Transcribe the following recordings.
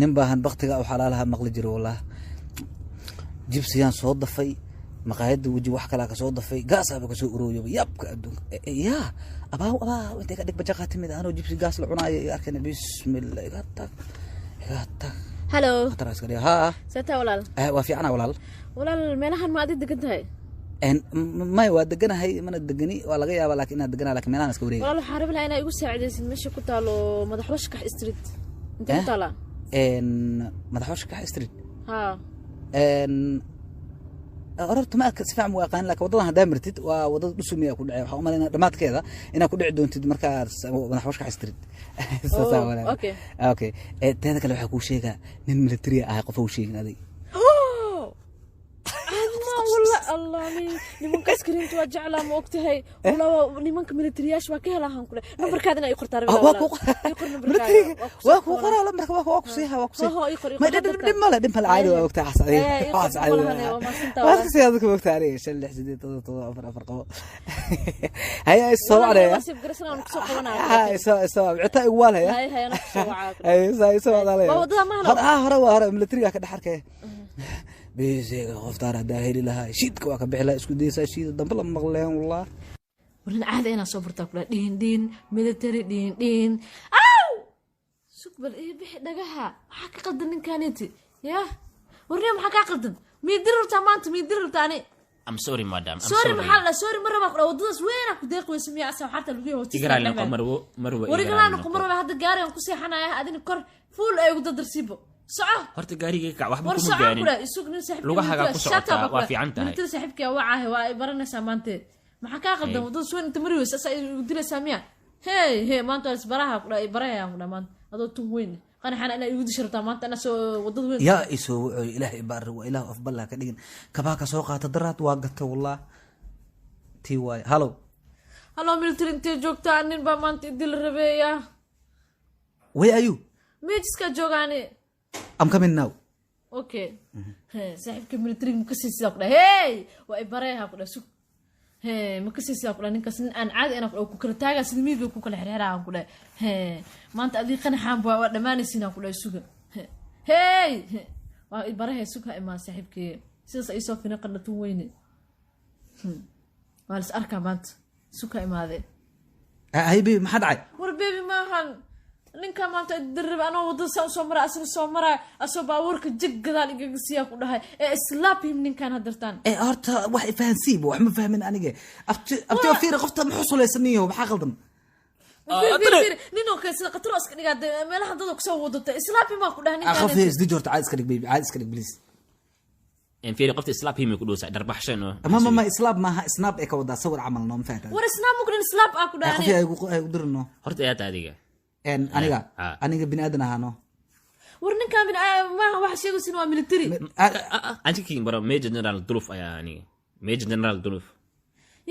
Nin baahan baktiga u xalaalaha maqli jiro. Wallah, jibsiyaan soo dafay maqaayadda, weji wax kalaa kasoo dafay, gaasaaba kasoo urooyoba. Yaabka adduunka yaa abaaw abaaw, intay ka dhig bajaqaa timid anoo jibsi gaas la cunaayo iyo arkayna. Bismillah, iga tag, iga tag. Hello. Khatar iska dhiga haa. Sata walaal. Waa fiicana, walaal. Walaal, meelahan ma adi degan tahay? May, waa deganahay, mana degani. Waa laga yaabaa laakiin inaad deganahay, lakin meelahan iska wareega. Walaal, waxaan rabi lahaa inaa igu saacidaysid meesha ku taalo Madaxwashkax Street. Intee ku taalaa? Madaxwashkax Street? Haa. Horta ma si fiican mu aqaanin, laakiin waddadan haddaa martid waa waddada Dhusumi ku dhacay. Waxaan u malaynaa dhammaadkeeda inaad ku dhici doontid markaas Madaxwashkax Street. Saasaa Oh, walaal. Okay. Okay. Teeda kale waxaa kuu sheegaa nin military ahay, qof uu sheegin adig. Ma walla Allah, nimanka askariinta waa jeclaa, ma ogtahay? Walla waa nimanka militariyaasha waa ka helaahan kule. Nambarkaada inaa ii qortaa rabaa. Waa ku Ii qor nambarkaaga. Militariga Waa ku soo waa kuu qabanaa. Qoraa lambarka, waa ku siiha, waa ku siiha. Ho, ho, ii qor, ii Ma qor, dhib hadda dhib male, dhib male, caadi waa ogtahay xas adiga. Ii qor, Waxaas caadi walahane, waa. waa mahadsantahay, Waa walaal. iska sii adka ogtahay aniga 5 6 8 7 4 4 qabo. Haya, is soo Walaal, wacnaya. waa sib garasana, waan kusoo qabanaya. Ha, isoo isoo citaa igu waalaya. Hay hay, anaa kusoo wacaa. Ay, isoo isoo wacdaalaya. Waa waddada maahan? Hore, ah, hore waa hore militariga ka dhex arkaya. Bisiga qoftaan haddaa heli lahaa, shiidka waa ka bixi lahaa, isku daysaa shiida dambe lama maqleen, wallah. Warin caadi inaa soo furtaa kula dhiin dhiin military dhiin dhiin. Aw, sug bal, ii bixi dhagaha. Maxaa ka qaldan ninkaniti? Yah, warniya, maxaa kaa qaldan? Miyay diri rabtaa maanta? Miyay diri rabtaa ani? I'm sorry, madam. I'm sorry. sorry. Maxaa la sorry? Ma rabaa kudha waddadaas weynaa ku deeq weysa miya? Asa waxaarta lagu yahay. Iga raali noqo, marwo, marwo. Iga War iga raali raali noqo noqo. marwaba. Hadda gaarigan ku seexanaya, adina kor fuul ay ugu dadarsiibo. Soco. Horta gaariga kac, waxba War kuma soco gaarin. Kudha isug nin saaxiibkii Lugahaagaa ku military- shut up socotaa, baa waa kudha. fiican tahay. Military saaxiibkii wacaahe, waa ay baranaysaa maante. Maxaa kaa qaldan? Hey. Waddada suwen inta mari weysa asaa igu dilaysaa miya? Hey hey, maanta waa isbaraha kudha, ay barayaan kudha. Maanta adoo tun weyn qanaxana inaa igu dishi rabtaa maanta inaa soo waddada weyn. Yaa isoo wacoy? Ilaah ibaari, waa ilaah afballaa ka dhigin. Kabaa ka soo qaata daraad waa gata, wallah tii waaye. Hello. Hello, military, intee joogtaa? Nin baa maanta idil rabeeya. Where are you? Meejiskaa joogaani. I'm coming now. Okay. He, saaxiibka militariga ma kasii sidaa ku dhahay? Hey, waa i bareeha ku dhahay. Sug, he, ma kasii sidaa ku dhahay? Ninkaas nin aan caadi inaan ku dhahay, ku kala taagaa sida miyiga ku kala xirxiraan ku dhahay. He, maanta adii qanaxaan waa dhammaanaysiin aan ku dhahay. Suga. He, hey. He, waa i bareeha. Sug, ha imaan saaxiibkii. Sidaas ay soo fina qandhatun weyne. Waa lis arkaa maanta. Sug, ha imaadee. Hay baby, maxaa dhacay? War baby maahan, ninka maanta dirib anoo wadada saa usoo maray, asna soo maray, asoo baabuurka jig gadaal igaga siiyaa ku dhahay. Ee slap him ninkan hadirtaan. Horta wax ifahansiiba, wax ma fahmin aniga. Abti, abti, fiiri, qofta muxuu sulaysan yaho? Maxaa qaldan? Ninoo kale sida khataro iska dhigaa dee, meelahan dada kusoo wadata. Slap him baa ku dhahay qof ninkan. Isdiji horta, caadi iska dhig baby, caadi iska dhig, please. Fiiri, qofta slap him ku dhowsa darbaxshan oo. Ma slap maaha, snap ee ka wadaa, sawir camal noo, ma fahantaa? War snap ma ku dhin, slap aa ku qof dhahay. ay ku dirino. Horta ayaa tahay adiga. Aniga Ah. aniga bini aadan ahaano. War ninkan bin maaha, waxa sheegaysin waa military. Antikin baro, Major General Duluf ayaa aniga, Major General Duluf.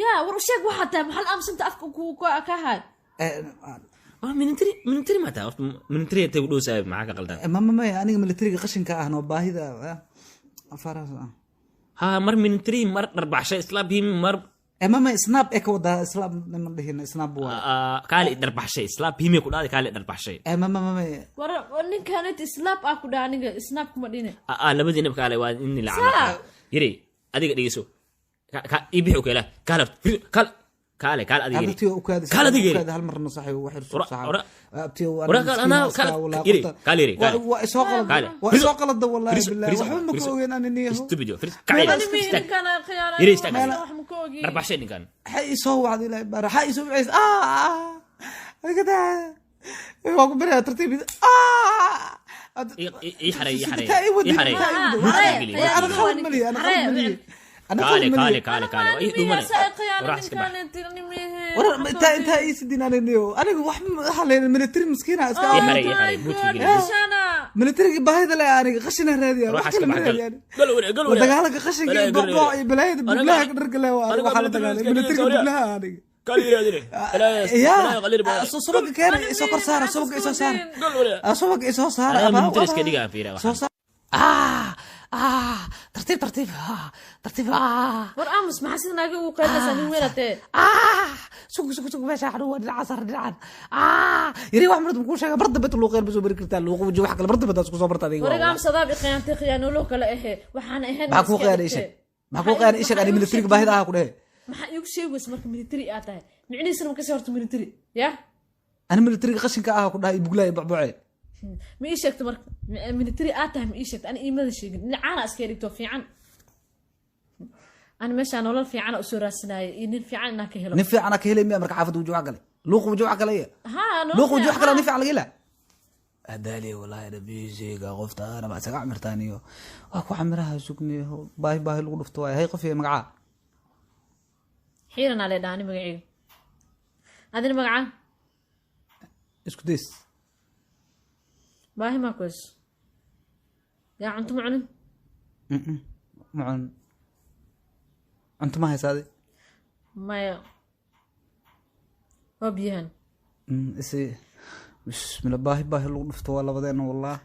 Ya, war u sheeg waxaa tahay. Maxaa la aamusanta? Afka ku ka haay. Waa military, military ma tahay? Horta military intay ku dhowsa, maxaa ka qaldan? Ma aniga militariga qashinka ah noo, baahida afaraas ah. Ha, mar military, mar darbaxshay, slap him, mar Ma snap ee ka wadaa, slap ma dhihin, snap waa. Kaali darbaxshay, slap him ku dhaaday, kaali darbaxshay. Ma War ninkan slap aa ku dhahay, aniga snap kuma dhine. Labadiinaba kaale, waa in la Saa. Yiri adiga dhegeyso. Ii bixi u keela kaale, kaale, kaale, kaale adiga yiri. Abtiyo u kaadi. Kaale adiga yiri. Hal marna saaxiib wax yar. Saaxiib, abtiyo. Yiri, kaale yiri, kaale. Waa isoo qalad. Kaale. Waa isoo qalada, wallahi billahi, waxba ma ku ogeyn ani niyaho. Stupid yo, Fris, Ani kaale. mi Istaag. ninkan khiyaana. Yiri, istaag. Wax ma ka ogi. Darbaxshay ninkan. Waxay isoo wacday, ilaahay baara, waxaa isoo wacaysa. Adiga daa waa ku baryaa tartiib. Ii xaray, ii xaray. Taa ii wadi, Ii xaray. taa ii wadi. Xaree, Geli. Ana qalad malihi, ana qalad malihi, ana Kaale. qalad malihi. Kaale, kaale, kaale, waa ii dhumanay. War iska bax. War intaa intaa ii sidin aniga aniga wax waxaa leeyahay military miskiina iska. Ii xaray, ii xaray, buudka geli. Militariga baahida le, aniga qashina raadiya, Ruuxa wax kale iska ma bax, gal. raadiya. Gal ware, gal La ware. dagaalanka qashinka iyo Balaa, gal boqooc ware. iyo balaayada buglaha ka dharka le waa Aniga waxaa la military dagaalay iska militariga dhigay. buglaha aniga. Kaale yiri adine. Ya Balaa, soo subaga keena, isoo kor saara, subaga isoo saara. Gal ware. Subaga isoo saara. Aniga Abaa, military iska abaa. dhigaa, fiira, Soo waxaan. saar. Ah, tartiib tartiib. Ah, tartiib. Ah. War aamus, maxaa sida naaga ugu qaylinaysaa? Nin weynatee. Ah, sug sug sug, meesha xanuun waa dhinaca sar dhinacan. Ah, yari wax marad kuu sheega, bar dambe luuqeen ma soo bari kartaa, luuq waji wax kale bar dambe taas ku soo barta adiga. Wariga aamus, adaab i khiyaantay, khiyaanoolo kale ahe waxaan ahayn. Maxaa kuu khiyaanay? Isheg, maxaa kuu khiyaanay? Isheg, ani militariga baahida ah ku dhehe. Maxaa iigu sheegi weysa marka military aad tahay? Micnihiisana ma kasii horta military ya? Ani militariga qashinka ah ku dhahay, buglaay bocboce. Ma ii sheegto marka military aad tahay? Ma ii sheegto? Ani iimada sheegin, dhinacaana iska dhigto fiican. Ani meeshaa nolol fiican usoo raadsanaayo iyo nin fiican inaan ka helo. Nin fiican ka helay miya marka xaafadda waji wax kale, luuq waji wax kale iya? Ha, nolol. Luuq waji wax kale. Ha. Nin fiican laga helaa adaaliya wallahi dhabiisiga qoftaana ma isaga camirtaan iyo waa ku camiraha sugniyo, baahi baahi lagu dhufto waay. Hay, qof iyo magacaa? Xiiranaa lee dhaha ani magaceyga. Adina magacaa? Isku days. Baahi maa kuhayso? Yaa cunto ma cunin? Ma cunin. Cunto ma haysaade? Maya, waa biyahan. Isi bismillah, baahi baahi lagu dhufto waa labadeena wallah.